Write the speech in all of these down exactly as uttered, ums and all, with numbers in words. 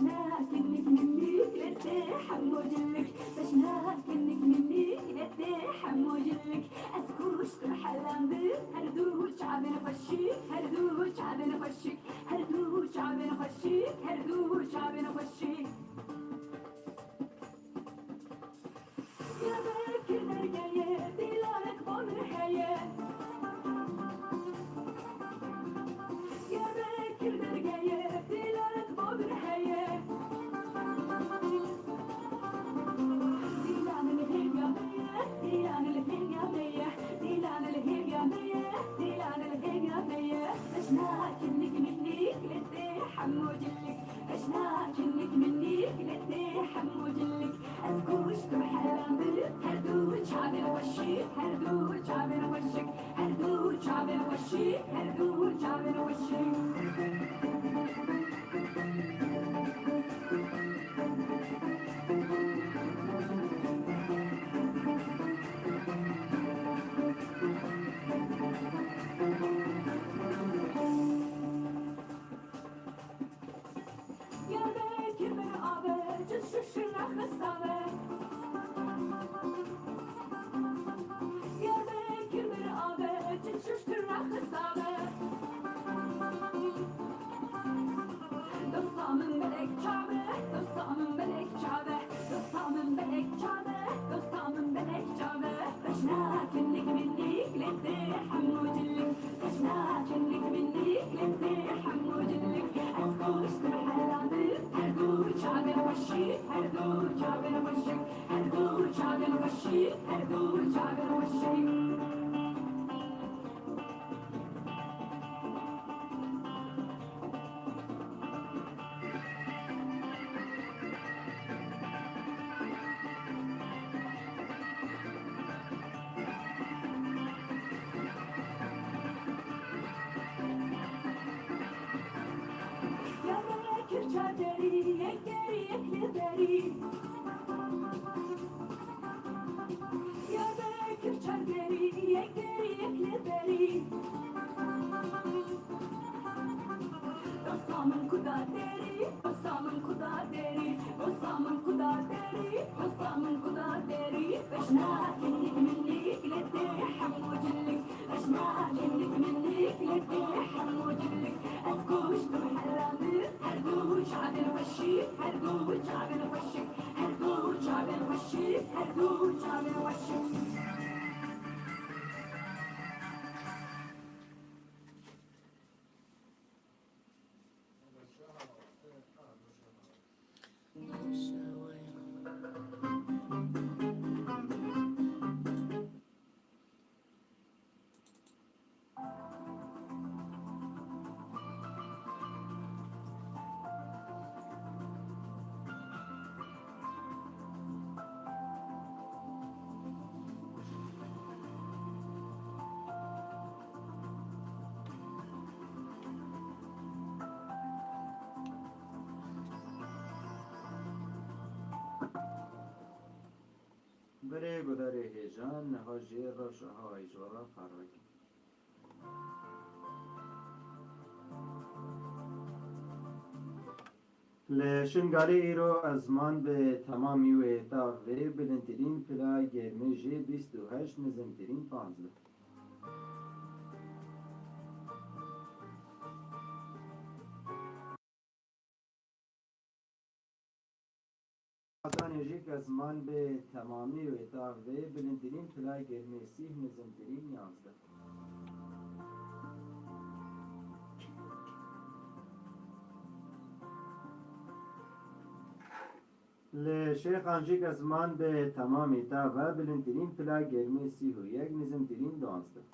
Nakinnik minnik lê tê hemû cillik. Beş nakinnik minnik lê tê hemû cillik. Ez kuştim helandim her du çavên xweşik, her du çavên xweşik, her du çavên xweşik, her du çavên xweşik. Diyarbekir dergeyê, dîlarek bo min heye. Diyarbekir dergeyê, dîlarek bo min heye. Dîlan li hêviya me ye, dîlan li hêviya me ye, dîlan li hêviya me ye, dîlan li hêviya me ye. Beş nakinnik minnik lê tê hemû cillik. Beş nakinnik minnik lê tê hemû cillik. Ez kuştim helandim her du çavên xweşik, her du çavên xweşik, her du çavên xweşik, her du çavên xweşik. Diyarbekir min abe, çi şişir nexistane. Diyarbekir min abe, çi şiştir nexistane. Dosta min belek çabe, dosta min belek çabe, dosta min belek çabe, dosta min belek çabe. Beş nakinnik minnik lê tê hemû cillik. Beş nakinnik minnik lê tê hemû cillik. Ez kuştim helandim her du çavên xweşik, her du çavên xweşik, her du çavên xweşik, her du çavên xweşik. Diyarbekir çar derî, yek derî, yek li derî. Diyarbekir çar derî, yek derî, yek li derî. Dosta min ku da derî, dosta min ku da derî, dosta min ku da derî, dosta min ku da derî. Beş nakinnik minnik lê tê hemû cillik. Beş nakinnik minnik lê tê hemû cillik. Ez kuştim helandim her du çavên xweşik, her du çavên xweşik, her du çavên xweşik, her du çavên xweşik. Berê gudarê hêjan, niha jî rewşa hewayê ji we re parve kin. Li Şingalê îro ezman bi temamî wê ta vê bilindtirîn pila germê jê bîst û heşt, nizimtirîn panzdeh. Batanê jî ezman bi temamî wê ta vê bilindtirîn pila germê sîh, nizimtirîn yanzdeh. Li Şêxan jî ezman bi temamî ta ve bilindtirîn pila germê sîh û yek, nizimtirîn duwazdeh.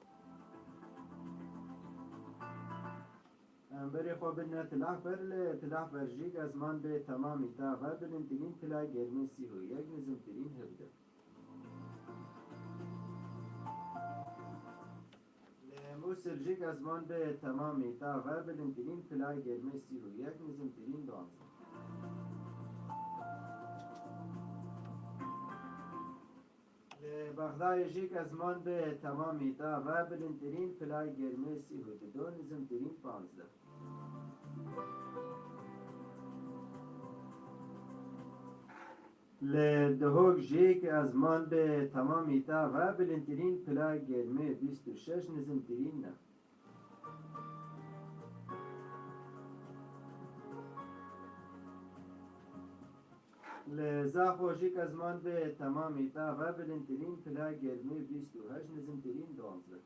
Em berê xwe bidine Tilahber, li Tilahber jî ezman bi temamî ta ve bilindtirîn pila germê sîh û yek, nizimtirîn hevdeh. Li Mûsil jî ezman bi temamî ta ve bilindtirîn pila germê sîh û yek, nizimtirîn duwazdeh. Li Bexdayê jî ezman bi temamî ta ve bilindtirîn pila germê sîh û du, nizimtirîn panzdeh. Li Duhok jî ke ezman bi temamî ta ve, bilindtirîn pila germê bîst û şeş, nizimtirîn neh. Li Zaxo jî ke ezman bi temamî ta ve, bilindtirîn pila germê bîst û heşt, nizimtirîn duwazdeh.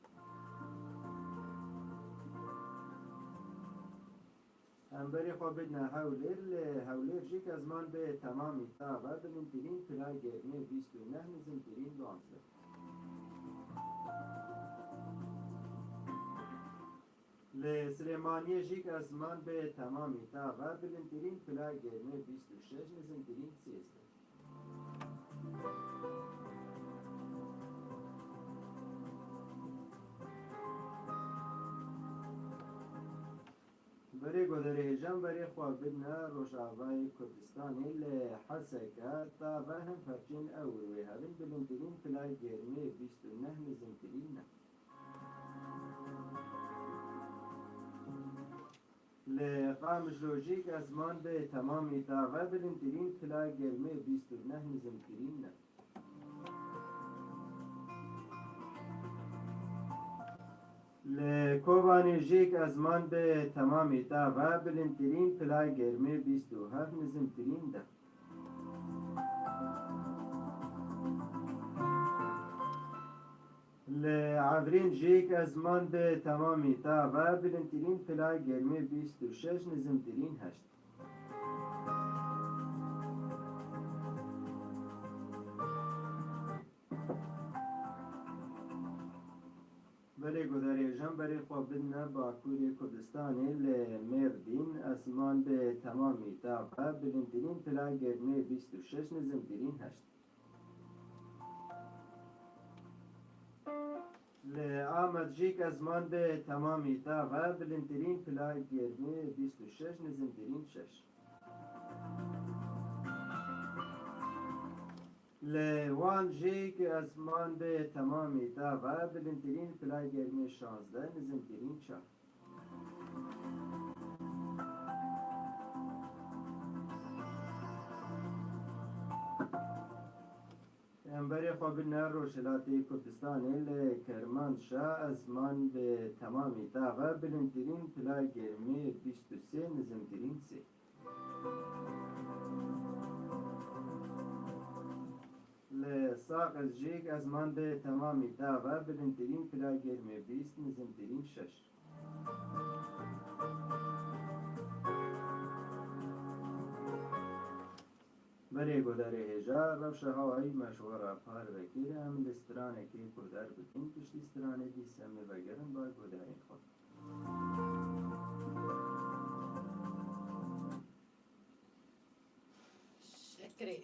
Em berê xwe bidine Hewlêr, li Hewlêr jî ke ezman bi temamî ta ve, bilindtirîn pila germê bîst û neh, nizimtirîn duwazdeh. Li Silêmaniyê jî ke ezman bi temamî ta ve, bilindtirîn pila germê bîst û şeş, nizimtirîn sêzdeh. Berê guhdarê hêja, em berê xwe bidine Rojavayê Kurdistanê, li Heseke ta ve hin perçên ewr wê hebin, bilindtirîn pila germê bîst û neh, nizimtirîn neh. Li Qamişlo jî ke ezman bi temamî ta ve, bilindtirîn pila germê bîst û neh, nizimtirîn neh. Li Kobanê jî ke ezman bi temamî ta ve, bilindtirîn pila germê bîst û heft, nizimtirîn deh. Li Efrîn jî ke ezman bi temamî ta ve, bilindtirîn pila germê bîst û şeş, nizimtirîn heşt. Belê guhdarê hêja, em berê xwe bidine Bakurê Kurdistanê, li Mêrdîn ezman bi temamî ta ve, bilindtirîn pila germê bîst û şeş, nizimtirîn heşt. Li Amed jî ke ezman bi temamî ta ve, bilindtirîn pila germê bîst û şeş, nizimtirîn şeş. Li Wan jî ke ezman bi temamî ta ve, bilindtirîn pila germê şazdeh, nizimtirîn çar. Em berê xwe bidine Rojhilatê Kurdistanê, li Kermanşa ezman bi temamî ta ve, bilindtirîn pila germê bîst û sê, nizimtirîn sê. Li Saqiz jî ke ezman bi temamî ta ve, bilindtirîn pila germê bîst, nizimtirîn şeş. Belê guhdarê hêja, rewşa hewayî me ji we re parve kir, em li stranekê guhdar bikin, piştî stranê dîsa em ê vegerin bar guhdarên xwe. Şekerê.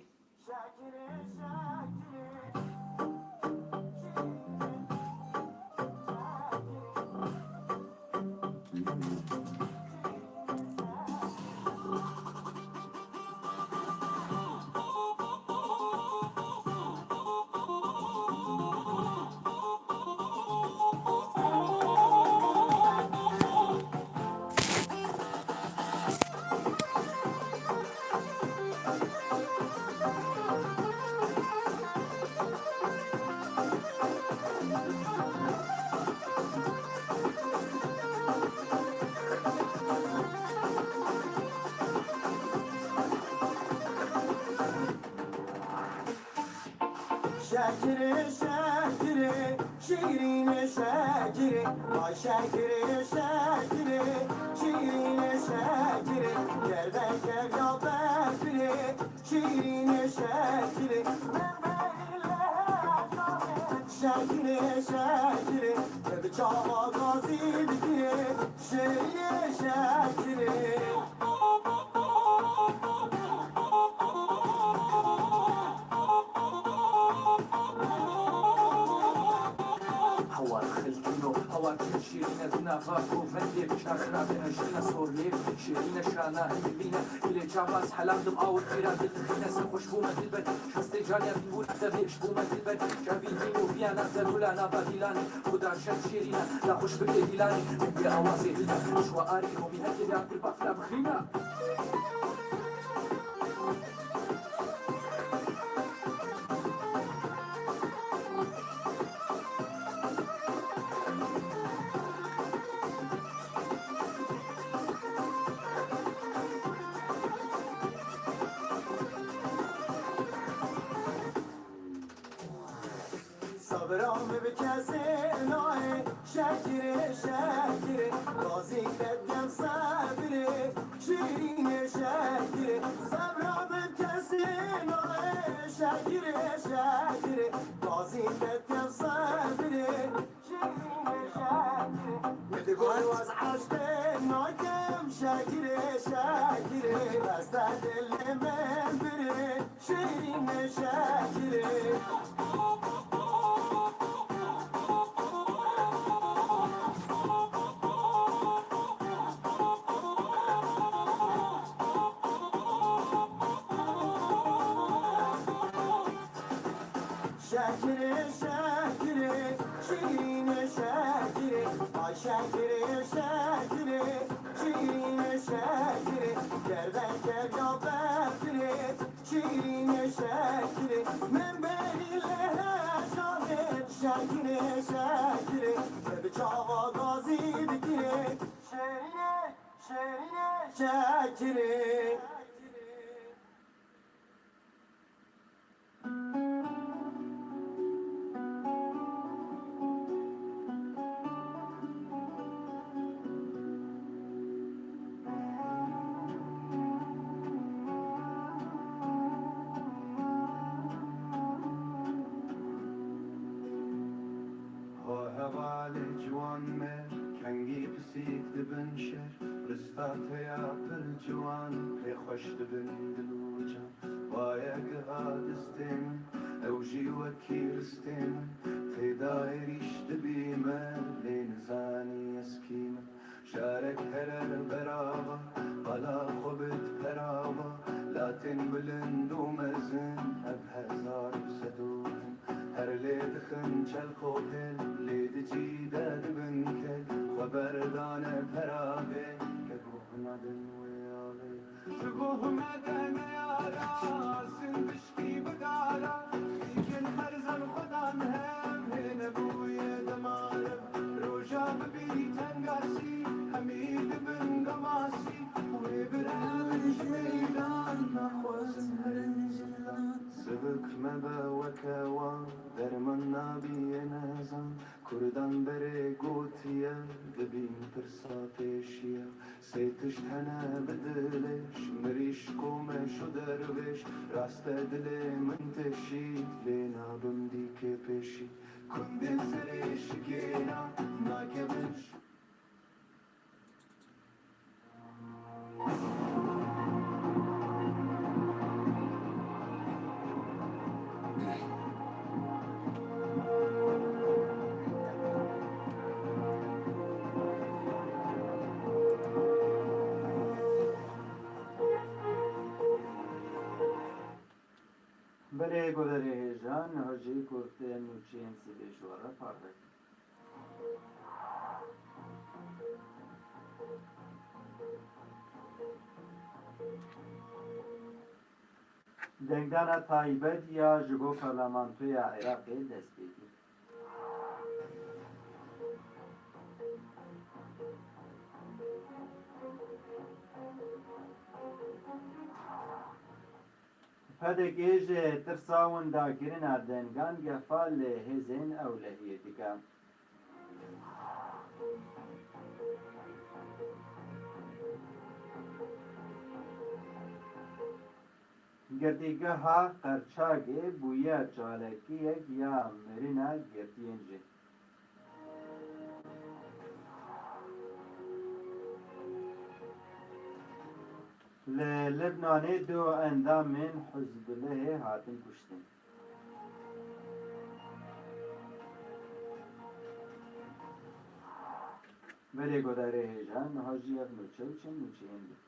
Şekirê, şekirê, şîrînê şekirê, ay şekirê, şekirê, şîrînê şekirê, gerdek ev ya berfirê, şîrînê şekirê. Şekirê, şekirê, te bi çawa gazî dikirê, şêrînê şekirê. Hawar xilkîno, hawar şîrîne di nava govendê, çaxira bi hejîna sorlê, şîrîne şana hilbîne, ilê çapas helam dim awir pîra dil dixîne, ser xweş bûme dilber, hestê caniya dîbûna te bêş bûme dilber, çavî dîn û viyana te gula nava dîlanê, xuda şer şêrîne, da xweş bike dîlanê, dingê awazê hilda, şwa arî romî heke ya kir bafla bixîna. Sabra min bi kesê nayê, şekirê, şekirê, gazî te diyem sebrê, şîrînê şekirê. Sabra min bi kesê nayê, şekirê, şekirê, gazî te diyem sebrê, şîrînê şekirê. Min digot ez eşqê nakim, şekirê, şekirê, bes te dilê min birê. Şêrînê şekirê. Şekirê, şekirê, şêrînê şekirê. Ay şekirê, şekirê, şêrînê şekirê. Gerden kevya befirê. Şîrînê şekirê, min berî lê hejanê, şekirê, şekirê, te bi çawa gazî dikirê. Şêrînê, şêrînê şekirê. Ha hevalê ciwan me, kengî pisîk dibin şer, rista te ya pir ciwan, pê xweş dibin dil û can. Waye giha distê min, ew jî wekî ristê min, têda êrîş dibî me, lê nizanî ez kî me. Şarek herer berava, qala xwe bit perava, latên bilind û mezin, ev hezar û sed û hin. Her lê dixin çel xopêl, lê di cî de dibin kel, xwe berdane peravê, ke guh nadin wê avê. Ji bo hûn me de neyara, sin dişkî bidara, dîkin xerzan xwedan hev, hê nebûye dema rev. Roja bibî tengasî, hemî dibin gemasî, wê birevin ji meydan, naxwazin herin zindan. Sivik mebe weke wan, derman nabî yê nezan. Kurdan berê gotiye, dibîn pirsa pêşiye. Sê tişt hene bi dilêş, mirîş, komeş û dervêş. Raste dilê min teşî, lê nabim dîkê pêşî. Kundên serê şikêna, nakevin ş- Belê guhdarê hêja, niha jî kurtên nûçeyên sibê ji we re parve dikin. Dengdana taybet ya ji bo Parlamentoya Iraqê dest pê kir. P D K ji tirsa windakirina dengan gefa li hêzên ewlehiyê dike. Girtîgeha Qerçagê bûye çalakiyek ya mirina girtiyên jin. Li Libnanê du endamên Hizbulehê hatin kuştin. Belê guhdarê hêja, niha jî ev nûçe û çend nûçeyên din.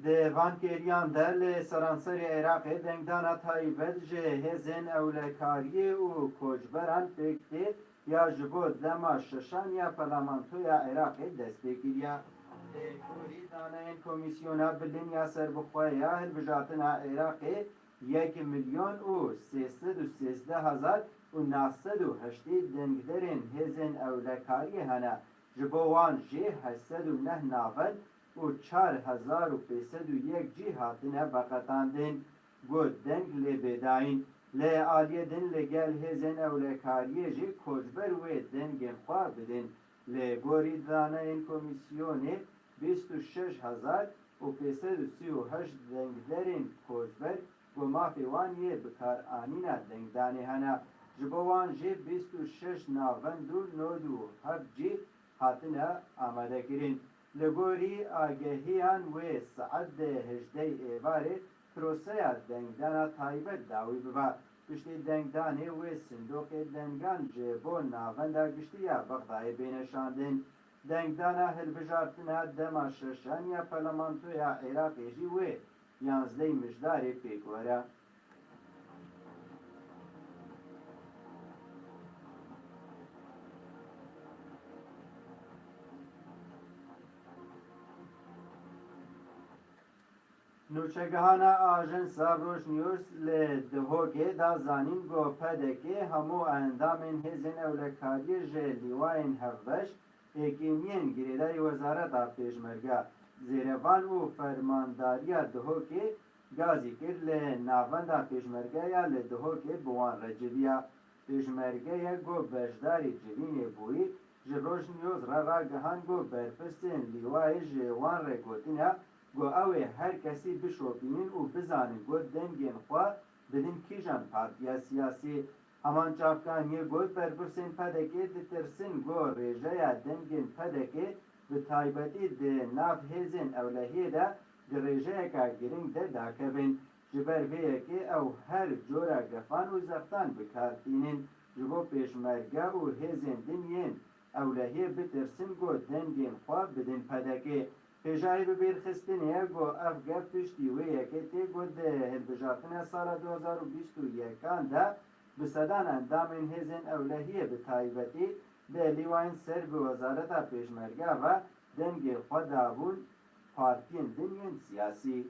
Di van kêliyan de li seranserê Iraqê dengdana taybet ji hêzên ewlekariyê û koçberan pêk tê ya ji bo dema şeşan ya Parlamentoya Iraqê dest pê kiriye. Li gorî daneyên Komîsyona Bilind ya Serbixwe ya Hilbijartina Iraqê, yek milyon û sê sed û sêzdeh hezar û neh sed û heştê dengderên hêzên ewlekariyê hene. Ji bo wan jî heşt sed û neh navend û çar hezar û pênc sed û yek cî hatine veqetandin ku deng lê bê dayîn. Li aliyê din li gel hêzên ewlekariyê jî koçber wê dengên xwe bidin. Li gorî daneyên komîsyonê, bîst û şeş hezar û pênc sed û sî û heşt dengderên koçber ku mafê wan yê bikaranîna dengdanê hene. Ji bo wan jî bîst û şeş navend û nod û heft cî hatine amadekirin. Li gorî agehiyan wê saet di hejdehê êvarê proseya dengdana taybet dawî bibe. Piştî dengdanê wê sindoqê dengan ji bo Navenda Giştî ya Bexdayê bêne şandin. Dengdana hilbijartina dema şeşan ya Parlamentoya Iraqê jî wê yanzdehê Mijdarê pêk were. Nûçegihana ajansa Roj News li Dihokê da zanîn ku P D K hemû endamên hêzên ewlekariyê ji lîwayên hevbeş êkîniyên girêdayî Wezareta Pêşmerge, Zêrevan û Fermandariya Dihokê gazî kir, li navenda Pêşmergeya li Dihokê bi wan re civiya. Pêşmergeyek ku beşdarî civînê bûyî, ji Roj News re ragihand ku berpirsên lîwayê ji wan re gotine ku ew ê her kesî bişopînin û bizanin ku dengên xwe bidin kîjan partiya siyasî. Heman çavkaniyê got, berpirsên P D K ditirsin ku rêjeya dengên P D K bi taybetî di nav hêzên ewlehiyê de di rêjeyeke giring de dakevin. Ji ber vê yekê ew her cora gefan û zextan bi kar tînin, ji bo pêşmerge û hêzên din yên ewlehiyê bitirsin ku dengên xwe bidin P D K. Hêjayî bibîrxistinê ye ku ev gef piştî wê yekê tê ku di hilbijartina sala du hezar û bîst û yekan de bi sedan endamên hêzên ewlehiyê bi taybetî di lîwayên ser bi Wezareta Pêşmerge ve dengê xwe dabûn partiyên din yên siyasî.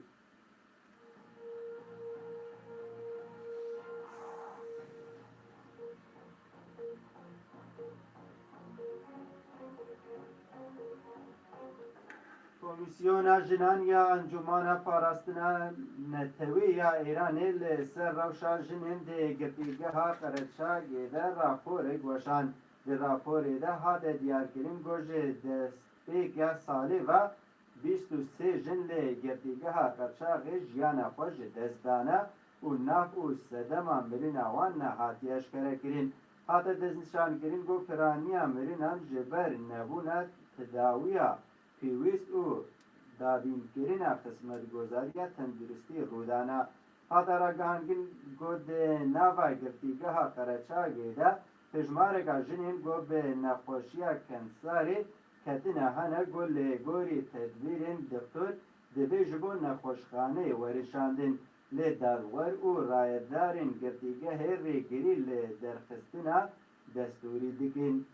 Komîsyona Jinan ya Encûmana Parastina Netewî ya Îranê li ser rewşa jinên di girtîgeha Qereçagê de raporek weşand. Di raporê de hate diyarkirin ku ji destpêka salê ve bîst û sê jin li girtîgeha Qeçaxê jiyana xwe ji dest dane û nav û sedema mirina wan nehatiye eşkerekirin. Hate destnîşankirin ku piraniya mirinan ji ber nebûna tedawiya pêwîst û dabînkirina xizmetgozariya tenduristî rû dane. Hate ragihandin ku di nava girtîgeha Qereçagê de hejmareka jinên ku bi nexweşiya kenserê ketine hene ku li gorî tedbîrên dixtor divê ji bo nexweşxaneyê werin şandin, lê dadwer û rayedarên girtîgehê rêgirî li derxistina destûrî dikin.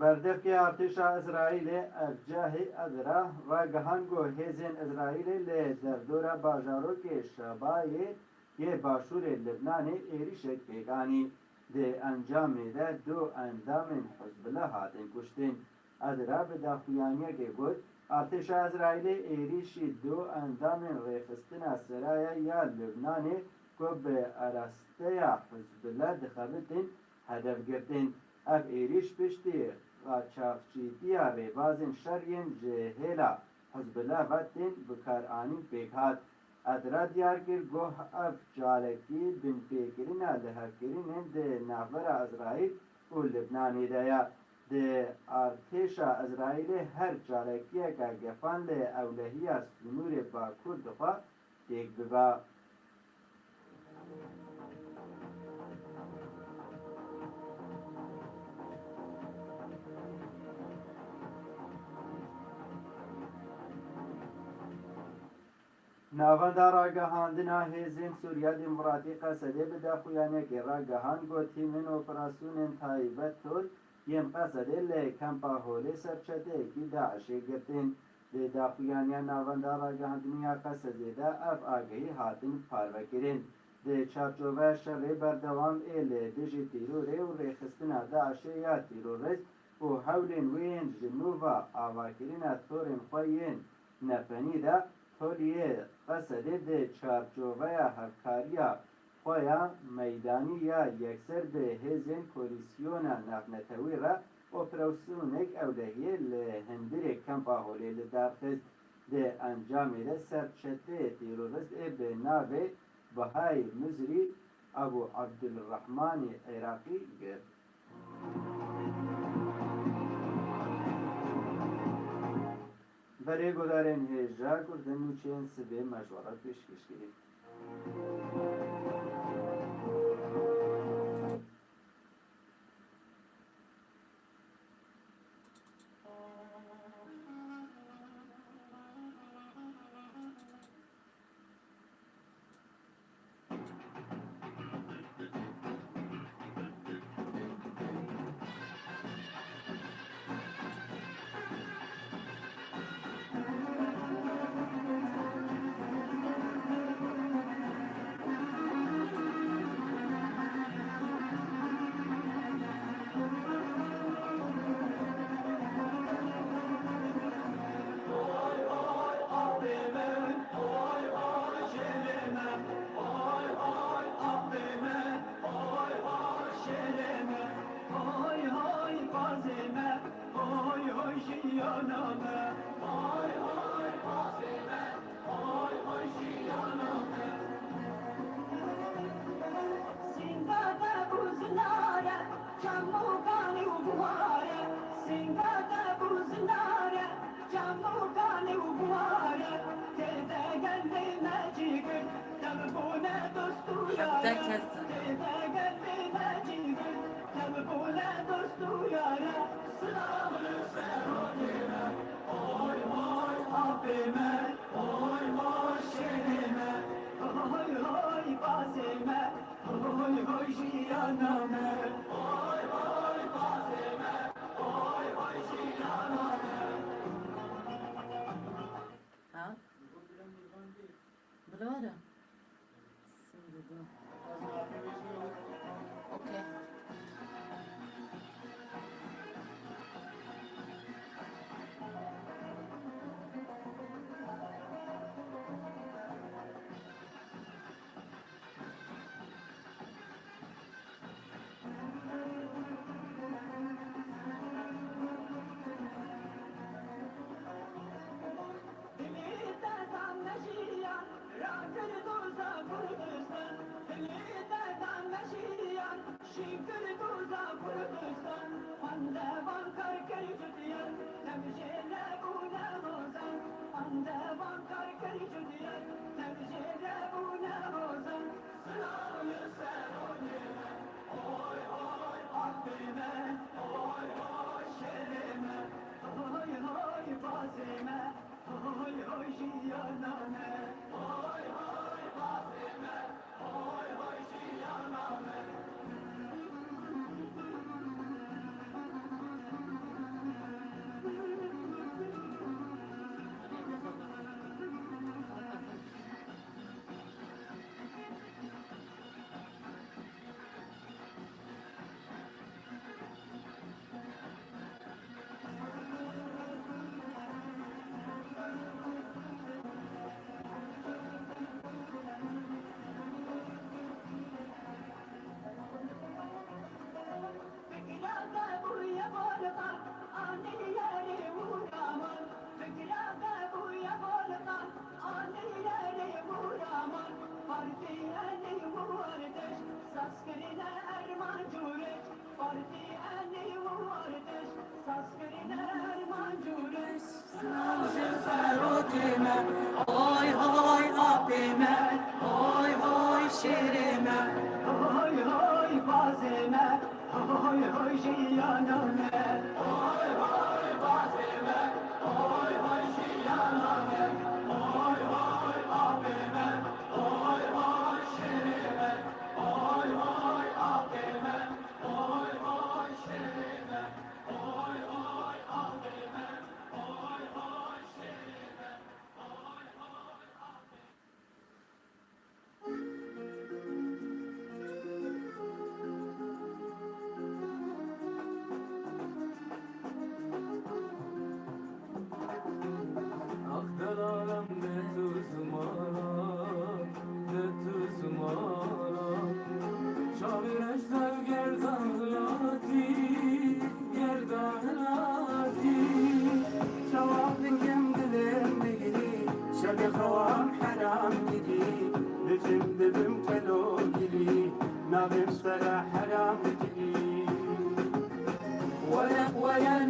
Berdevkê artêşa Îsraîlê Ercahî Edra ragihand ku hêzên Îsraîlê li derdora bajarokê Şebayê yê başûrê Libnanê êrîşek pêk anî. Di encamê de du endamên Hizbullah hatin kuştin. Edra bi daxuyaniyekê got, artêşa Îsraîlê êrîşî du endamên Rêxistina Seraya ya Libnanê ku bi arasteya Hizbullah dixebitin, hedef girtin. Ev êrîş piştî qaçaxçîtiya rêbazên şer yên ji hêla Hizbullah ve tên bikaranîn pêk hat. Edra diyar kir ku ev çalakî binpêkirina lihevkirinên di navbera Îsraîl û Libnanê de ye. Di artêşa Îsraîlê her çalakiyeke gefan li ewlehiya sinûrê Bakur dixwe têk bibe. Navenda ragihandina Hêzên Sûriya Demokratîk, Qesedê, bi daxuyaniyekê ragihand, got, tîmên operasyonên taybet Tor yên Qesedê li Kempa Holê ser çeteyekî DAIŞê girtin. Di daxuyaniya Navenda Ragihandinî ya Qesedê de ev agahî hatin parvekirin. Di çarçoveya şerê berdewam ê li dijî tîrorê û rêxistina DAIŞê ya tîrorist û hewlên wê yên ji nû ve avakirina torên xwe yên nepenî de, Holiyê Qesedê di çarçoveya hevkariya xwe ya meydanî ya yekser bi hêzên koalîsyona navnetewî re operasyonek ewlehiyê li hundirê Kempa Holê li dar xist. Di encamê de ser çeteyê terorist ê bi navê Bahayê Mizrî Ebû Ebdulrehmanê Iraqî girt. Berê guhdarên hêja, guh di nûçeyên sibê me ji we re pêşkêş kirî. Hevdeh kes in. Ha? Bila were. Sî û du. Okey. Hay hay apê me, hay hay şêrê me, hay hay bazê me, hay hay jiyana me, hay hay bazê me, hay hay jiyana me, hay hay apê me, hay hay şêrê me, hay hay apê me, hay hay şêrê me.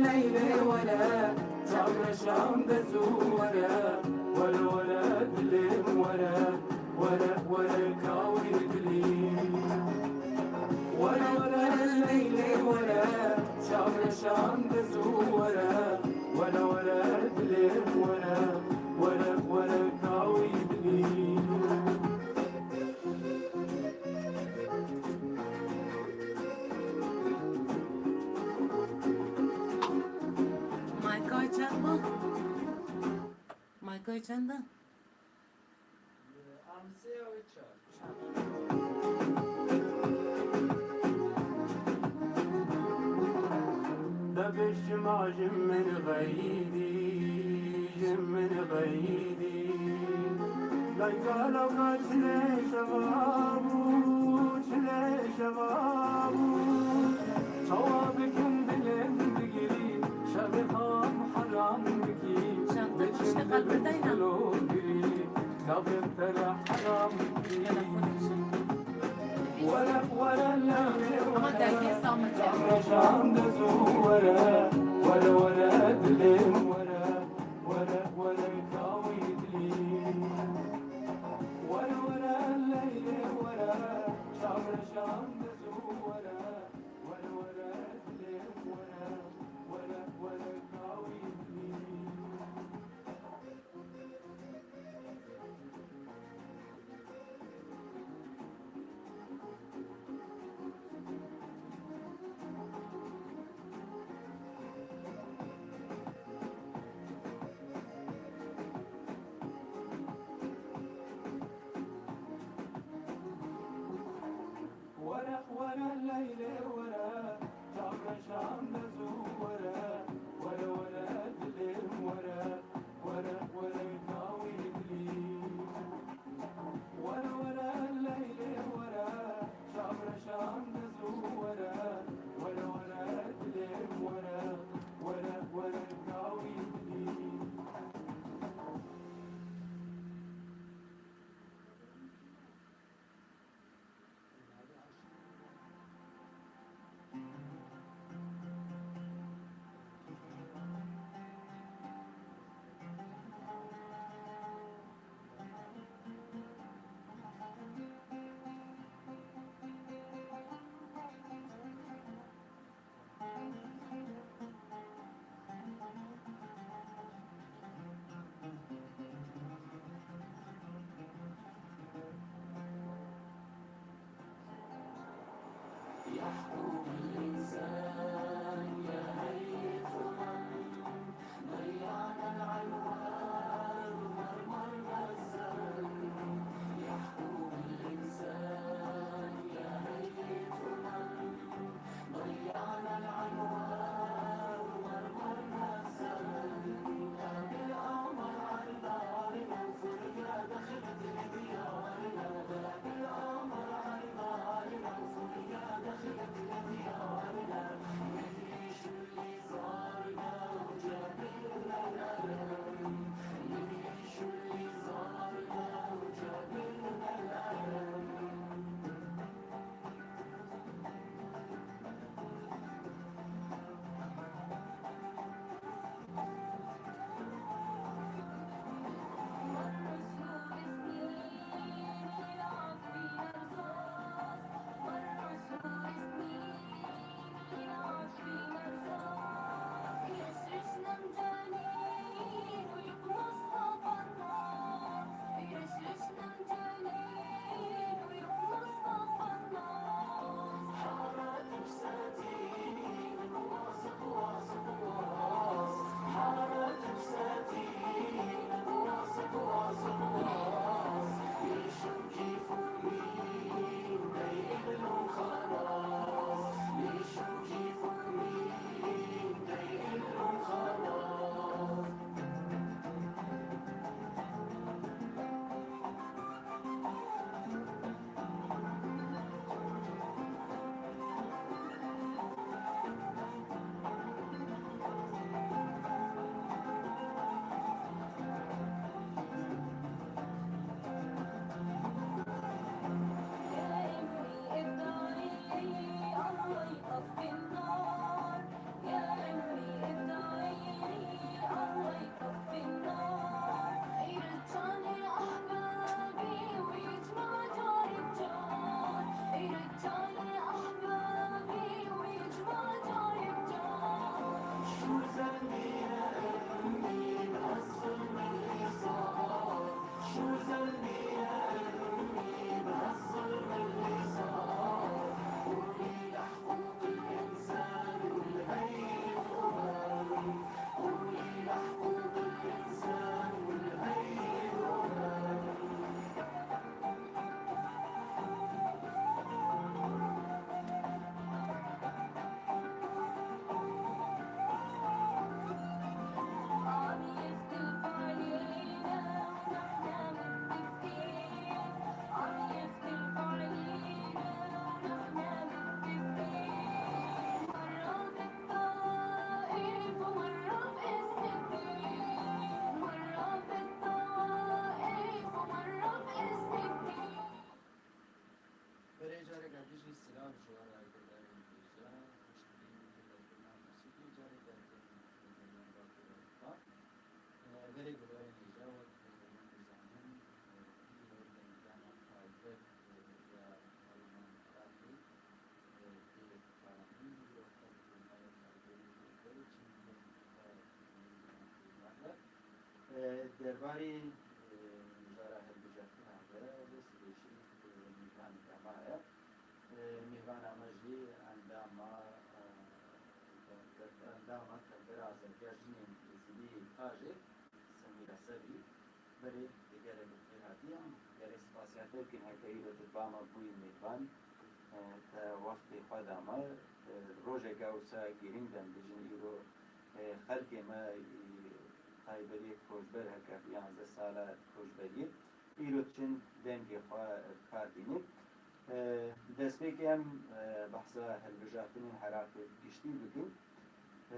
Leylê were, çavreşan de zû were, were were dilêm were, were were kawî dilî. Were were leylê were, çavreşan de zû were, were were dilêm were, were were kawî dilî. Mayka çend bû? Mayka çend e? Em sê ew ê çar. Debê şima ji min xeyîdî, ji min xeyîdî. Layka lawka çilê şeva bû, çilê şeva bû. Çawa bikim dilê min digirî, şevê xwe heram bikî. Çanta biçim xeşte bibim xelbirtayna. Dilogirî, gavên te re heram bikî. Telefonê çi? Were, were, leylê, ama were, dergê Samir. Çavreşan de zû were, were, were, dilêm were, were, were, kawî dilî. Were, were, leylê, were, çavreşan de zû were, were, were, dilêm were, were, were, kawî dilî. Were, were, leylê were, çavreşan de zû were, were, were, dilêm were, were, were, kawî dilî. Were, were, leylê were, çavreşan de zû were, were, were, dilêm were, were, were, kawî dilî. Berê careke din jî silav ji we re guhdarên hêja, piştî guhdarkirina mûsîkî careke din guhdarên Berê guhdarên hêja wek hûn dizanin, îro dengdana taybet ya Parleman Iraqê tê xwarin, îro xelk û nayê xelkê berê çi Derbarî, e, mijara hilbijartina ve, wê sibêjî, e, mêvanê me ye. E, mêvana me jî endama, e, endama Tevgera Azadiya Jinên Êzidî Pajê, Semîra Sebrî. Berê, gelek bi xêr hatî. Em gelek spasiya te bikin, heke îro tu ba me bûyî mêvan. E, te wextê xwe da me. E, rojeke wisa girîng de em bijîn îro, e, xelkê me, e, taybetî koçber heke bi yanzdeh sala koçberiyê. Îro çin dengê xwe bi kar tînin. E, destpêkê em, e, behsa hilbijartinên Iraqê giştî bikin. E,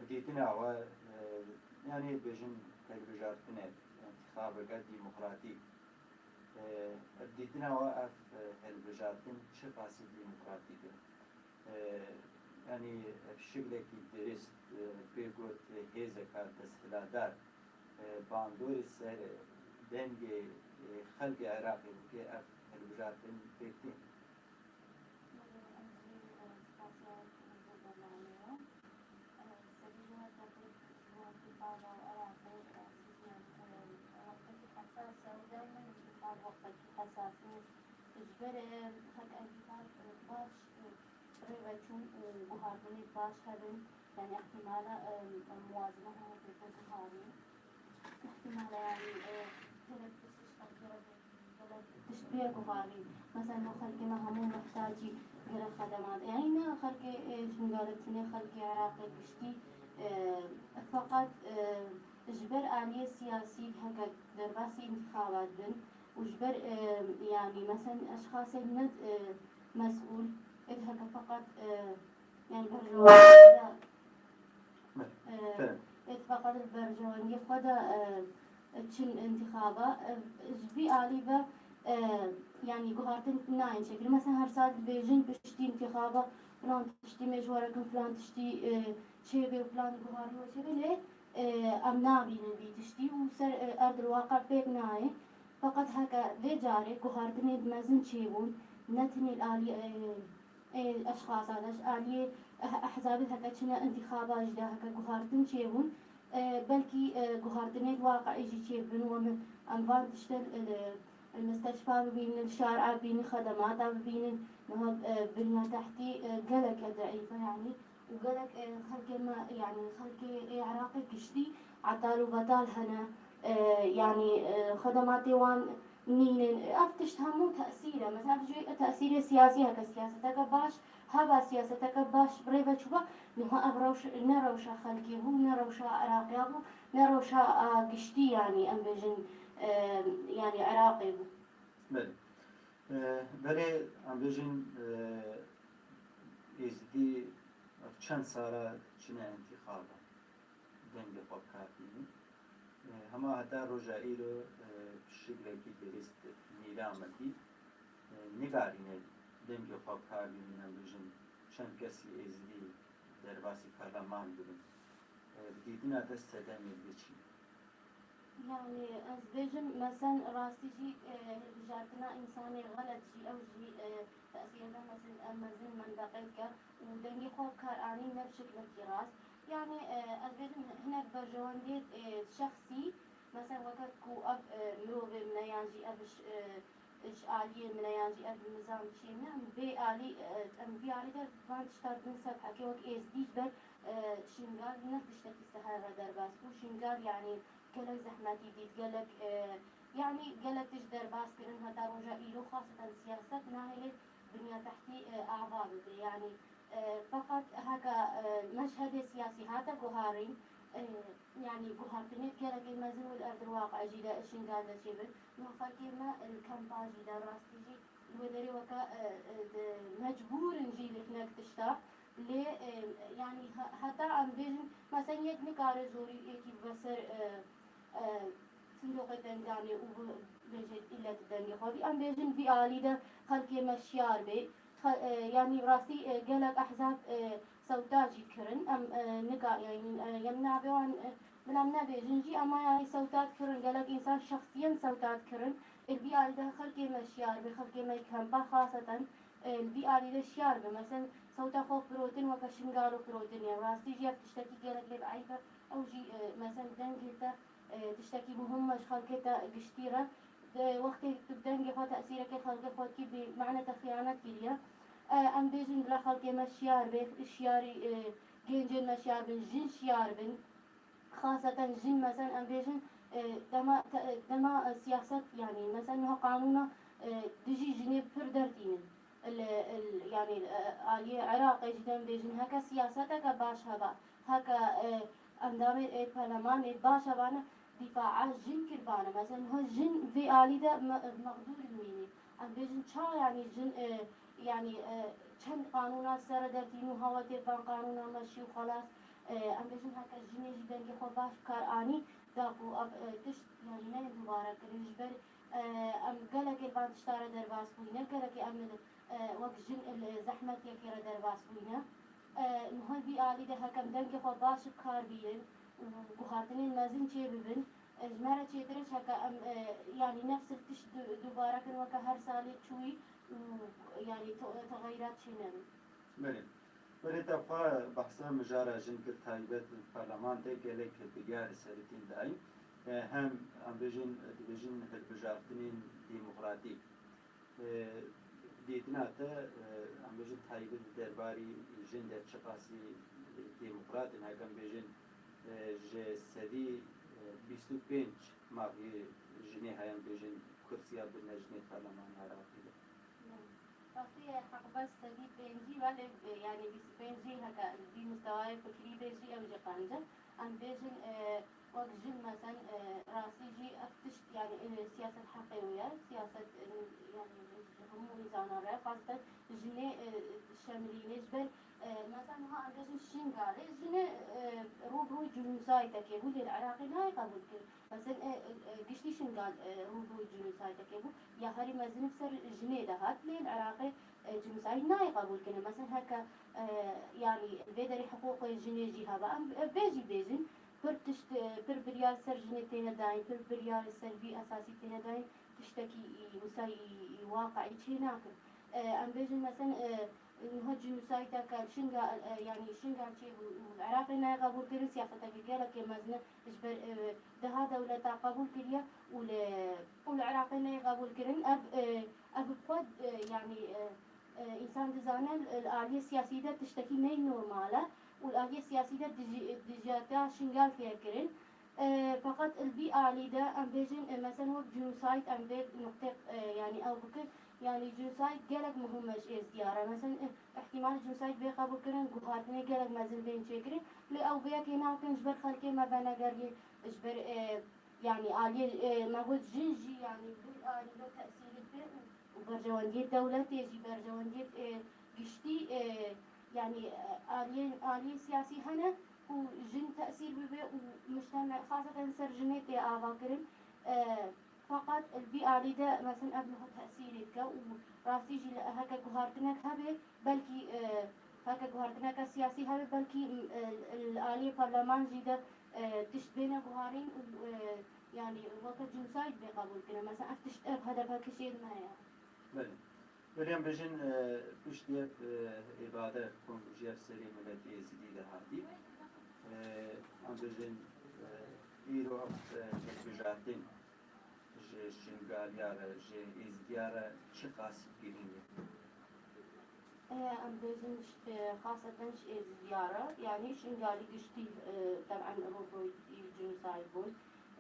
bi dîtina we, e, yanî bêjin hilbijartinek, întîxabeke demokratîk. E, bi dîtina we ev, e, hilbijartin çiqasî demokratîk in? E, yanî bi şiklekî dirist, e, pê got hêzeka desthilatdar, e, bandorê ser dengê, e, xelkê Iraqê bike, ev hilbijartin pêk tên? Belê, em jî, e, spasiya we dikin ji bo bernameyê. E, serî ji we tebrik ji bo întîxaba Iraqê, e, siz, yanî, e, wextekî hesas e û daîmen întîxab wextekî hesas e. Ji ber, e, heke întîxab, e, baş, e, rê ve çûn û guhartinê baş hebin, yanî ihtimala, e, muwazine hemû tê guharî. Ihtimala, yanî, e, gelek tişt ji xelkê re bê, gelek tişt bê guharî. Mesela, no xelkê me hemû muhtacî gelek xedemat. Yanî ne xelkê, e, Şingalê tenê, xelkê Iraqê giştî, e, feqet, e, ji ber aliyê siyasî heke derbasî întîxabat bin, û ji ber, e, yanî, mesen eşxasên ne, e, mesûl, êd heke feqet, e, yanî, berjewendî xwe de, e, êd feqet li berjewendî xwe de, e, çin întîxaba, e, ji vî alî ve, e, yanî, guhartin nayên çêkirin. Mesen her sal dibêjin piştî întîxaba filan tiştî mêj were kin, filan tiştî, e, çêbê û filan guharî we çêbê, lê e, em nabînin vî tiştî û ser, e, erdil waqe pêk nayê. Feqet heke vê carê guhartinên mezin çêbûn, ne tenê li aliyê, e, e, eşxasa de, ji aliyê eh-, ehzabê heke çine întîxaba jî de heke guhartin çêbûn, e, belkî, e, guhartinên waqiî jî çêbin, we min, em van tiştên, e, li, li misteşfa bibînin, li şara bibînin, xedemata bibînin, niha, e, binya tehtî, e, geleke deîf e, yanî. û gelek, e, xelkê me, yanî xelkê ê Iraqê giştî etal û betal hene, e, yanî, e, xedematê wan nînin. Ev tişt hemû tesîr e. Mesela, ev jî tesîrê siyasî heke siyaseteke baş heba, siyaseteke baş bi rê ve çûba, niha ev rewş ne rewşa xelkê bû, ne rewşa Iraqiya bû, ne rewşa, a, giştî, yanî em bêjin, e, yanî Iraqê bû. Belê. E, berê em bêjin, e, Êzidî ev çend sala çine întîxaba, dengê xwe bi kar tînin. E, hema heta roja îro, e, bi şiklekî dirist mîra me dî, e, nikarîne dengê xwe bi kar bînin, em bêjin çend kesî Êzidî derbasî parleman bibin. E, bi dîtina te sedemê li çi ye? Yanî, ez bêjim, mesen rastî jî, e, hilbijartina însanê xelet jî, ew jî, e, tesîreke mezin, e, mezin mendeqê dike û dengê xwe bi kar anîn ne bi şiklekî rast. Yani, e, ez bêjim hinek berjewendiyê, e, şexsî, mesela weke ku ev, e, mirovê min e yan jî ev ş-, e, ji aliyê min e yan jî ev nizam çê min e, em vê alî, e, em vî alî de van tişta dibin ser hekê wek êzdî ji ber, e, Şingal ne tiştekî sehel re derbas bû. Şingal, yani, gelek zehmetî dît, gelek, e, yani, gelek tişt derbas kirin, heta roja îro, xaseten siyaset nahêlê binya tehtî, e, ava bibe. Yani, e, feqet heke, e, meşhedê siyasî hate guharîn, e, yani, guhartinê gelekê mezin û li erdil waqe jî de Şingal de çêbin. Niha xelkê me li kempa jî de rastî jî li wê derê weke, e, e, di mecbûr in jî li hinek tişta. Lê, e, yani, he-, heta em bêjin, mesela yek nikare zorî yekî bibe ser, e, e, sindoqê dengdanê û bi-, bêje îlle di dengê xwe bî. Em bêjin vî alî de xelkê me şiyar bê. Xe-, e, yanî rastî, e, gelek ehzab, e, sewta jî kirin. Em, e, nika, yanî, e, em navê wan, e, bila em nebêjin jî, ema yanî sewta dikirin. Gelek însan şexsiyen sewta dikirin. Ê vî alî de xelkê me şiyar bê, xelkê me kempa xaseten, e, li vî alî de şiyar bê. Mesela sewta xwe firotin weke Şingal û firotinê. Rastî jî ev tiştekî gelek lê bi eyb e. Ew jî, e, mesela dengê te, e, tiştekî muhim e ji xelkê te giştî re. De, wextê tu bi dengê xwe tesîrekê xelkê xwe dikî, bi mane te xiyanet kiriye. E, em bêjin bila xelkê me şiyar bê, şiyarî, e, gencên me şiyar bin, jin şiyar bin. Xaseten jin, mesela em bêjin, e, dema te-, dema, e, siyaset, yani, mesela niha qanûna, e, dijî jinê pir dertînin. Li, li, yani, e, aliyê Iraqê jî dem bêjin, heke siyaseteke baş heba, heke, e, endamê, e, perlemanê baş hebane, dîfaa jin kiribane. Mesela niha jin vê alî de me-, mexdûr dimînî. Em bêjin ça, yani, jin, e, yani, e, çend qanûna ser dertîn û hawatê van qanûna meşî û xelas. E, em bêjin heke jinê jî dengê xwe baş bi kar anî, da ku ev, e, tişt, yani, neyê dubare kirin. Ji ber, e, em gelekê li van tişta re derbas bûyne, gelekê em li, e, wek jin li zehmetiyekê re derbas bûyne. E, niha vî alî de heke em dengê xwe baş bi kar bînin û guhartinên mezin çê bibin, e, ji me re çêtir e ji heke em, e, yanî nefs li tişt du-, dubare kin weke her salê çûyî û, yanî, te-, texeyrat çê nebin. Belê. Belê, te xwe behsa mijara jin kir, taybet li parlamentoyê gelek biryar li ser tîn dayîn. E, hem em bêjin, dibêjin hilbijartinên demokratîk. E, dîtina te, e, em bêjin taybet di derbarî jin de çiqasî demokrat in, heke em bêjin, e, ji sedî, e, bîst û pênc mafê jinê heye, em bêjin kursiya birine jinê parlemanê Iraqê de. Rastî ye, heqbes sedî pêncî, belê, e, yani bîst û pêncî heke vî mistewayê fikrî bê jî ew jî qenc e. Em bêjin, e, wek jin, mesen, e, rastî jî ev tişt, yani, e, siyaset heqê wê ye. Siyaset, e, yani, ji hemû însanan re, xaseten jinê, e, şemilînê. Ji ber, e, mesen, niha em bêjin Şingalê, jinê, e, rû bi rû cînûsaytekê bû, lê li Iraqê nayê qebûl kirin. Mesen, e, e, e, giştî Şingal, e, rû bi rû cînûsaytekê bû. Ya herî mezin bi ser jinê de hat, lê li Iraqê, e, cînûsayd nayê qebûl kirin. Mesen, heke, e, yani, vê derê hiqûqê jinê jî hebe, em, e, vê jî bêjin. Pir tişt, e, pir biryar ser jinê têne dayîn, pir biryar ser vî esasî têne dayîn, tiştekî î, wisa î, î waqeî çê nakin. E, em bêjin, mesen, e, niha cînûsaydeke li Şingal, e, yanî Şingal çêbû û li Iraqê nayê qebûl kirin, siyaseteke gelekê mezin e ji ber, e, deha dewleta qebûl kiriye û li, û li Iraqê nayê qebûl kirin. Ev, e, ev bi xwe, e, yanî, e, e, însan dizane li aliyê siyasî de tiştekî neynormal e û li aliyê siyasî de dijî-, dijiyatiya Şingal tê kirin. E, feqet li vî alî de em bêjin, e, mesen wek cînûsayd em vê nuqtê, e, yanî ew bikin, yanî cînûsayd gelek muhim e ji êzdiya re. Mesen, e, îhtîmalê cînûsayd bê qebûlkirin, guhartinê gelek mezin bên çêkirin. Lê ew vê yekê nakin ji ber xelkê me venegeriyê, ji ber, e, yanî aliyê, e, me got jin jî, yanî vî alî de tesîrê pê û û berjewendiyê dewletê jî, berjewendiyê, e, giştî, e, yanî, e, aliyên, aliyê siyasî hene ku jin tesîr bibe û mujteme, xaseten ser jinê tê ava kirin. E, feqet li vî alî de, mesen, ev niha tesîrê dike û rastî jî li, heke guhartinek hebe, belkî, e, heke guhartineke siyasî hebe, belkî, e, li aliyê parleman jî de, e, tişt bêne guharîn û, e, yanî weke cînûsayd bê qebûl kirin. Mesela ev tişt, ev hedefeke jê me ye. Belê. Belê, em bêjin, e, piştî ev, e, îbade ku ji ev serê miletê Êzidî de hatî. Em bêjin, e, îro ev, e, hilbijartin ji Şingaliya re, ji Êzidiya re çiqas girîng e? E, em bêjin, e, xaseten ji Êzidiya re, yanî Şingalî giştî, e, teb'en rûbirûyî cînosayd bûn.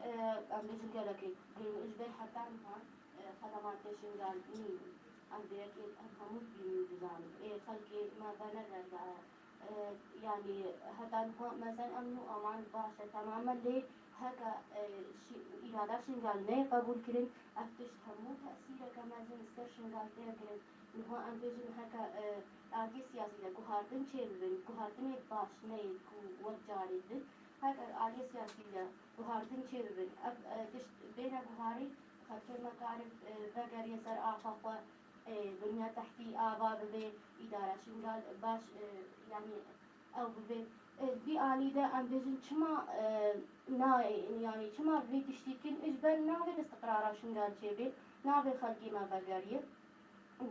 E, em bêjin gelekê girîng ji ber heta niha, e, xedematê Şingal nîn. Em vê yekê em hemû dibînin û dizanin. Ê, xelkê me venegerdaye. E, yanî heta niha mezin em nû aman baş e, temam e, lê heke, e, şi-, îrada Şingal neyê qebûl kirin, ev tişt hemû tesîreke mezin li ser Şingal tê kirin. Niha em bêjin heke, e, aliyê siyasî de guhartin çêbibin, guhartinê baş neyê ku wek carê din, heke aliyê siyasî de guhartin çêbibin, ev, e, tişt bêne guharî, xelkê me karin, e, vegeriye ser axa xwe, e, dinya tehtî ava bibe, îdara Şingal baş, e, yanî ew bibe. E, vî alî de em bêjin çima, e, na, yanî çima vê tiştî dikin, ji ber navê istiqrara Şingal çêbe, navê xelkê me vegeriye.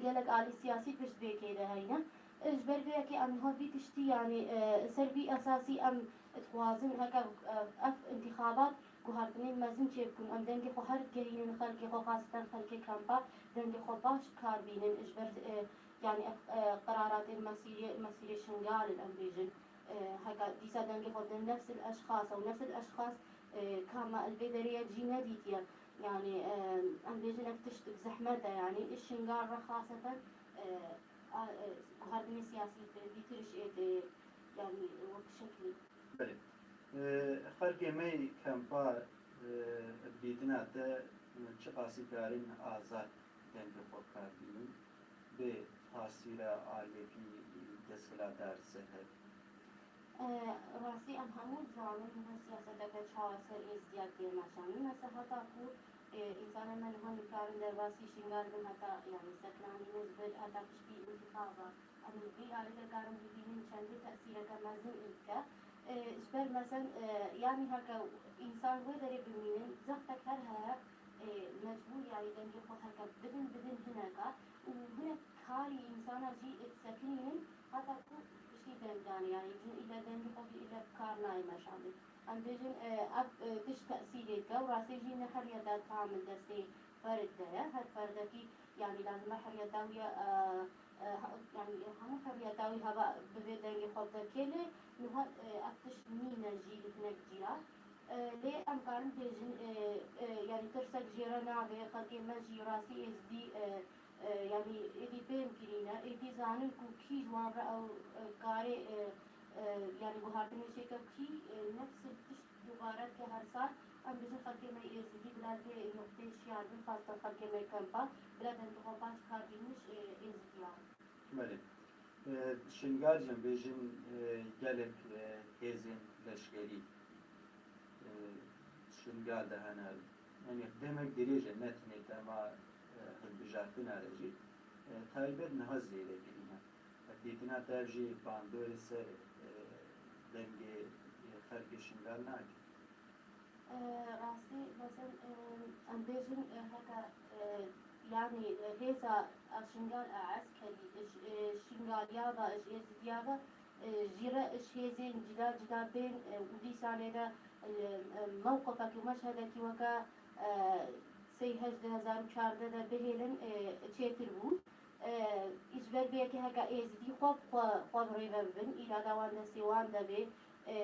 Gelek alî siyasî pişt vê kê de heyne. E, ji ber vê yekê em niha vî tiştî, yanî, e, ser vî esasî em dixwazin heke, e, ev intixabat guhartinên mezin çêbikin. Em dengê xwe her gehînin xelkê xwe, xaseten xelkê kempa, dengê xwe baş kar bînin ji ber, e, yanî ev, e, qeraratên mesîrê, mesîrê Şingal in, em bêjin. E, heke dîsa dengê xwe din nefs el eşxas û nefs el eşxas, e, ka me li vê derê yek jî nedîtiye. Yanî, e, em bêjin ev tişt bi zehmet e, yanî Şingal re xaseten, e, a, e, guhartinê siyasî dîtir ji êdî, yanî wek şeklî. Belê. E, xelkê me yê kempa, e, bi dîtina te çiqasî karin azad dengê xwe bi kar bînin, bê tasîra aliyekî desthilatdar ser hev? E, rastî em hemû dizanin niha siyaseteke çawa ser Êzidiya tê meşandin. Mesela heta ku, e, însanên me niha nikarin derbasî Şingal bin heta, yanî sekinandinê ji ber heta piştî întîxaba. Em li vî alî de karin bibînin çendê tesîreke mezin dike. E, ji ber mesen, e, yanî heke însan wê derê bimînin, zextek her heye, e, mecbûr yanî dengê xwe heke bidin, bidin hineka û hinek karî însana jî disekinînin, heta ku piştî dengdanê, yanî cin île dengê xwe bî île bi kar nayê meşandin. Em bêjin, e, ev, e, tişt tesîrê dike û rastî jî ne her yerde tam li destê ferd de ye. Her ferdekî, yanî lazim e heriyeta wî ye, e, e, ha-, yanî hemû heriyeta wî heva bi vê dengê xwe bide kê lê niha, e, ev tişt nîne jî li hinek cîra. E, lê em karin bêjin, e, e, yanî tirsek jê re navê, xelkê me jî rastî êzdî, e, e, yanî êdî fêm kirîne, êdî zanin ku kî ji wan re ew, e, karê, e, e, yanî guhartinê çêke, kî, e, nefs tişt dubare dike her sal. Em bêjin xelkê me yê êzidî bila vê nuqteyê şiyar bin, xaseten xelkê me yê kempa, bila dengê xwe baş kar bînin ji, e, êzidiyan. Belê. E, Şingal jî em bêjin, e, gelek, e, hêzên leşkerî, e, Şingal de hene. Yanî demek dirêj e, ne tenê dema, e, hilbijartina de jî, e, taybet niha zêde kirîne. Dîtina te jî bandorê ser, e, dengê, e, xelkê Şingal nake? E, rastî, mesela, e, em bêjin, e, heke, e, yanî, e, hêza a Şingal a eskerî, ji, e, Şingaliya ve, ji Êzidiya ve, e, jî re ji hêzên cida cida bên, e, û dîsanê de, e, e, mewqifekî û meşhedekî weke, e, sey heşt du hezar û çardeh de bihêlin, e, çêtir bû. E, ji ber vê yekê heke êzidî xwe, xwe, xwe bi rê ve bibin, îrada wan destê wan de bê, e,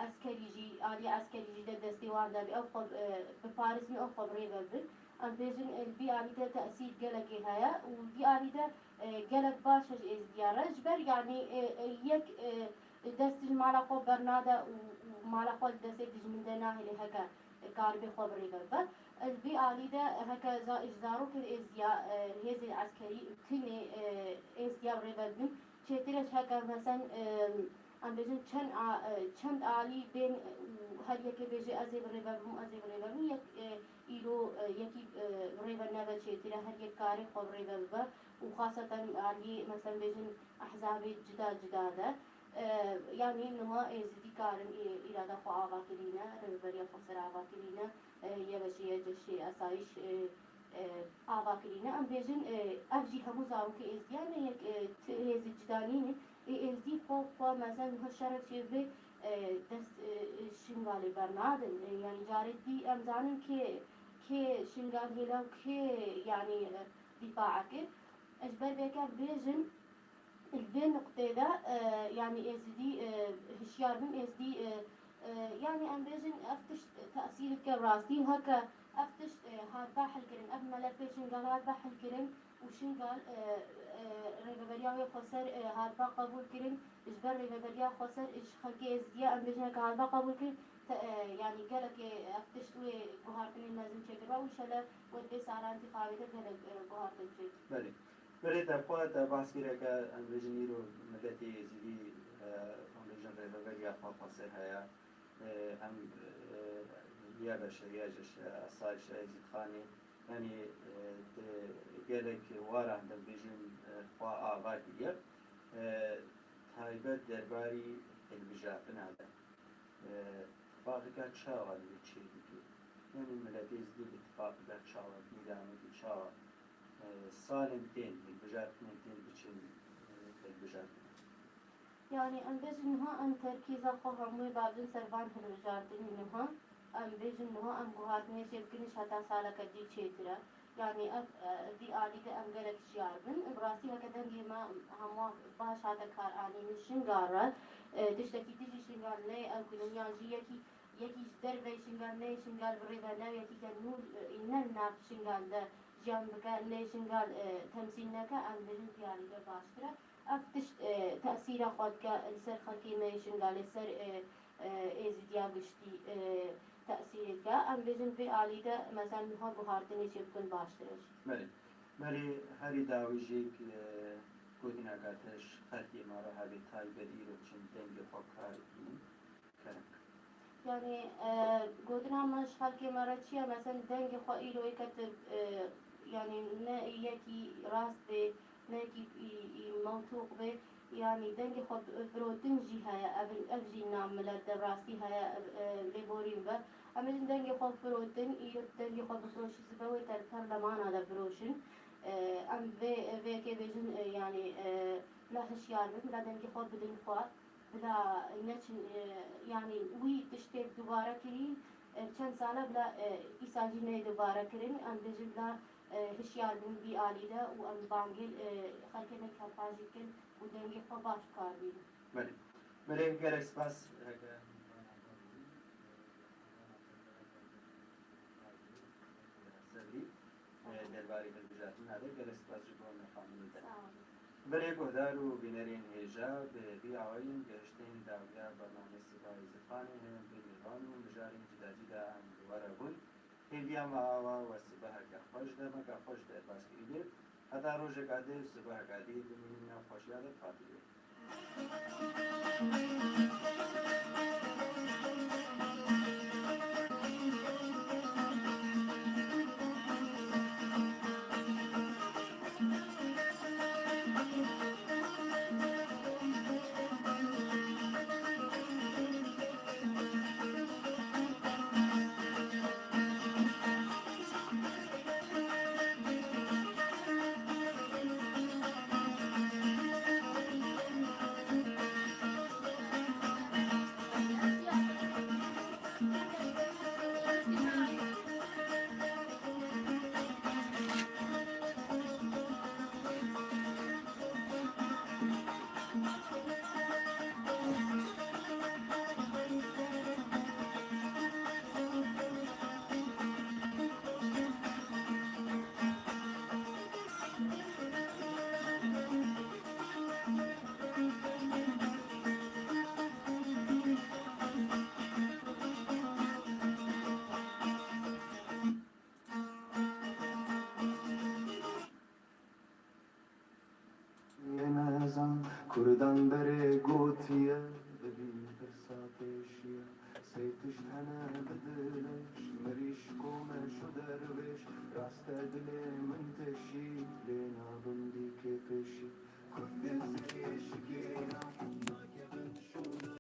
eskerî jî, aliyê eskerî jî de destê wan de bê, ew xwe, e, biparêzin, ew xwe bi rê ve bibin. Em bêjin, e, li vî alî de tesîr gelekê heye û vî alî de, e, gelek baş e ji êzidiya re. Ji ber, yanî, e, e, yek, e, dest ji mala xwe bernade û, û mala xwe li destê dijmin de nahêle heke karibe xwe bi rê ve bibe. Li vî alî de heke za-, ji zarokên êzdiya, e, hêzên eskerî tinê, e, êzdiya bi rê ve bibin, çêtir e ji heke mesen, e, em bêjin çend a-, e, çend alî bên û her yekê bêje ez ê bi rê ve bibim, ez ê bi rê ve bibim. Yek, e, îro, e, yekî, e, bi rê ve nebe çêtir e, her yek karê xwe bi rê ve bibe û xaseten aliyê mesen bêjin ehzabê cida cida de. E, yanî niha êzidî karin î-, îrada xwe ava kirîne, rêveberiya xweser ava kirîne, e, YBŞ'ê, YCŞ'ê, esayîş, e, e, ava kirîne. Em bêjin, e, ev jî hemû zarokê êzdiyan e, yek, e, ti hêzî cida nîne. Ê êzdî xwe, xwe mezin niha şerek çêbibe, e, dest, e, Şingalê bernadin. E, yanî carê dî em zanin kê, kê Şingal hêla û kê, yanî, e, dîfaa kir. Ji ber vê ke bêjin, li vê nuqtê de, e, yanî Êzidî, e, hişyar bin, Êzidî, e, e, yanî em bêjin ev tişt tesîr dike rastî, heke ev tişt, e, hatibe hilkirin, ev melef pê Şingal hatibe hilkirin, û Şingal, e, e, rêveberiya wê xweser, e, hatiba qebûl kirin, ji ber rêveberiya xweser ji xelkê Êzidiya em bêjin heke hatiba qebûl kirin, te, e, yanî gelekê ev tişt wê guhartinên mezin çêkiriba û şele wê di vê sala întîxabê de gelek, e, guhartin çêkir. Belê. Belê te xwe te behs kir heke em bêjin îro miletê Êzidî, e, em bêjin rêveberiya xwe xweser heye. E, em, e, ya beşeriya ji, e, asayişa Êzîdxanê, yanî, e, di gelek waran de bêjin, e, xwe ava kiriye. E, taybet derbarî hilbijartina de, e, tifaqeke çawa divê çêbike? Yanî miletê Êzidî bi tifaqeke çawa, bîra me dî çawa, e, salên tên, hilbijartinên tên biçin, e, hilbijartin? Yanî em bêjin niha em terkîza xwe hemûyê berdin ser van hilbijartinî niha. Em bêjin niha em guhartinê çêbikin ji heta saleke dî çêtir e. Yanî ev, e, vî alî de em gelek şiyar bin. Bi rastî heke dengê me hemû baş hate karanîn li Şingal re, e, tiştekî dijî Şingal neyê, ew ku dinya jî yekî, yekî ji derveyî Şingal neyê, Şingal bi rê ve neyê, yekî ke nû, e, ne li nav Şingal de jiyan bike, neyê Şingal, e, temsîl neke, em bêjin vî alî de baştir e. Ev tişt, e, tesîra xwe dike li ser xelkê me yê Şingalê, ser, e, e, Êzidiya giştî, e, tesîrê dike. Em bêjin vê alî de, mesela, niha guhartinê çêbikin baştir e jî. Belê. Belê, herî dawî jî, e, gotineka te ji xelkê me re hebe taybet îro çend dengê xwe kar dikînin. Kerem. Yanî, e, gotina me ji xelkê me re çi ye? Mesela dengê xwe îro yeke tu, e, yanî ne yekî rast bê, ne yekî î, î mewtûq bê. Yanî dengê xwe firotin jî heye. Ev, ev jî nav milet de rastî heye, e, lêborîn be. Em bêjin dengê xwe firotin, îro dengê xwe bifiroşî, sibe wê te li perlemana de firoşin. E, em vê, vê yekê bêjin, e, yanî, e, bila hişyar bin, bila dengê xwe bidin xwe. Bila neçin, e, yanî wî tiştê dubare kirî, e, çend sala bila, e, îsal jî neyê dubare kirin, em bêjin bila, e, hişyar bin vî alî de û em bangê, e, xelkê me kerpa jî bikin û dengê xwe baş bi kar bînin. Belê. Belê, gelek spas. Sebrî, e, derbarê hilbijartina de gelek spas ji bo mexamînê te. Sağ olun. Belê guhdar û bînerên hêja, bi vî awayî em gihiştin dawiya bernameyê Siba Êzîdxanê, hemî mêvan û mijarên cida cida em li we re bûn. Hêviya me awa we sibeheke xweş, demeke xweş derbas kirî be. Heta rojeka dê û sibeheka dî dimînin nav xweşiya de, Fatihê. Yê nezan Kurdan berê gotiye, bibîn pirsa pêşiye. Sê tişt hene bi dilêş, mirîş, komeş û dervêş. Rast e dilê min teşî, lê nabim dîkê pêşî. Kurdê zikê şikêna, nakevin şûna.